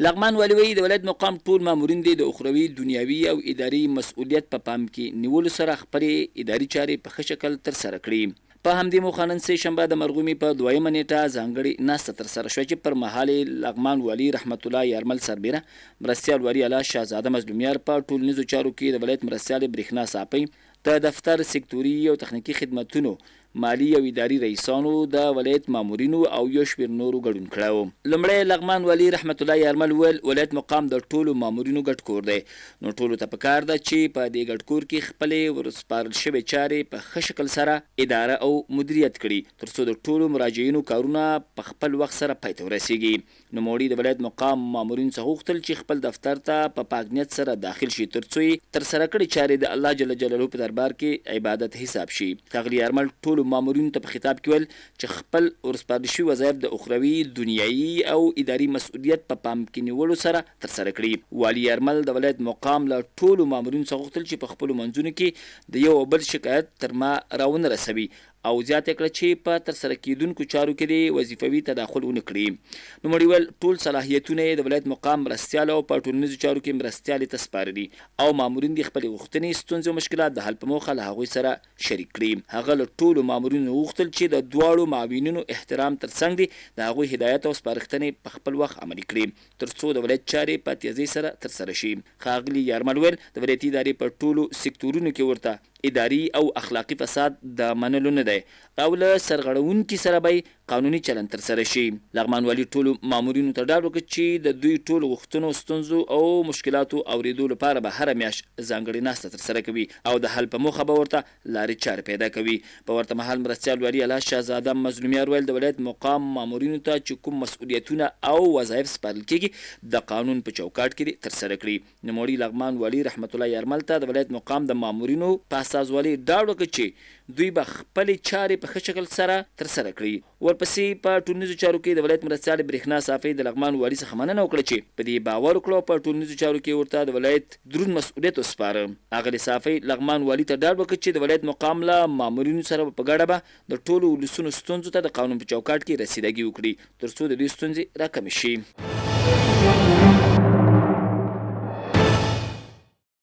لغمان والي وایي، د ولایت مقام ټول مامورین دې د اخروي، دنیاوي او اداري مسؤلیت په پام کې نیولو سره خپلې اداري چارې په ښه شکل ترسره کړي. په همدې موخه نن سې شنبه د مرغومې په دویمه نېټه ځانګړې ناسته ترسره شوه چې پر مهال یې لغمان والي رحمت الله یارمل سربېره مرستیال والي اعلی شهزاده مظلومیار، په ټولنیزو چارو کې د ولایت مرستیالې برېښنا ساپۍ، د دفتر سکتوري او تخنیکي خدمتونو مالي او اداري رئیسانو، د ولایت مامورینو او یو شمېر نورو ګډون کړی و. لومړی لغمان والي رحمت الله یارمل وویل، ولایت مقام د ټولو مامورینو ګډ کور دی، نو ټولو ته په کار ده چې په دې ګډ کور کې خپلې ورسپارل شوې چارې په ښه شکل سره اداره او مدیریت کړي، تر څو د ټولو مراجعینو کارونه په خپل وخت سره پای ته ورسېږي. نوموړي د ولایت مقام مامورینو څخه وغوښتل چې خپل دفتر ته په پاک نیت سره داخل شي تر څو یې ترسره کړې چارې د الله جل جلاله په دربار کې عبادت حساب شي. ښاغلي یارمل ټولو مامورینو ته په خطاب کې وویل چې خپل ورسپارل شوي وظایف د اخروي، دنیايي او اداري مسؤلیت په پام کې نیولو سره ترسره کړي. والي یارمل د ولایت مقام له ټولو مامورینو څخه غوښتل چې په خپلو منځونو کې د یو او بل شکایت تر ما راونه رسوي او زیاته یې کړه چې په ترسره کېدونکو چارو کې دې وظیفوي تداخل ونه کړي. نوموړي وویل، ټول صلاحیتونه یې د ولایت مقام مرستیال او په ټولنیزو چارو کې مرستیالې ته سپارلي او مامورین دې خپلې غوښتنې، ستونزې او مشکلات د حل په موخه له هغوی سره شریک کړي. هغه له ټولو مامورینو وغوښتل چې د دواړو معاونینو احترام ترڅنګ دې د هغوی هدایت او سپارښتنې په خپل وخت عملي کړي ترڅو د ولایت چارې په تېزۍ سره ترسره شي. ښاغلي یارمل وویل، د ولایتي ادارې په ټولو سکتورونو کې ورته اداري او اخلاقي فساد د منلو نه دی او له سرغړونکي سره به یې قانوني چلند ترسره شي. لغمان والي ټولو مامورینو ته ډاډ وکړ چې د دوی ټولو غوښتنو، ستونزو او مشکلاتو اورېدو لپاره به هره میاشت ځانګړې ناسته ترسره کوي او د حل په موخه به ورته لارې چارې پیدا کوي. په ورته مهال مرستیال والي الحاج شهزاده مظلومیار ویل، د ولایت مقام مامورینو ته چې کوم مسؤلیتونه او وظایف سپارل کېږي د قانون په چوکاټ کې دې ترسره کړي. نوموړي لغمان والي رحمت الله یارمل ته د ولایت مقام د مامورینو په استازولۍ ډاډ وکړ چې دوی به خپلې چارې په ښه شکل سره ترسره کړي. ورپسې په ټولنیزو چارو کې د ولایت مرستیالې برېښنا صافۍ د لغمان والي څخه مننه وکړه چې په دې یې باور وکړ او په ټولنیزو چارو کې یې ورته د ولایت دروند مسؤلیت وسپاره. اغلې صافۍ لغمان والي ته ډاډ وکړ چې د ولایت مقام له مامورینو سره په ګډه به د ټولو ولسونو ستونزو ته د قانون په چوکاټ کې رسیدګي وکړي تر څو د دوی ستونزې راکمې شي.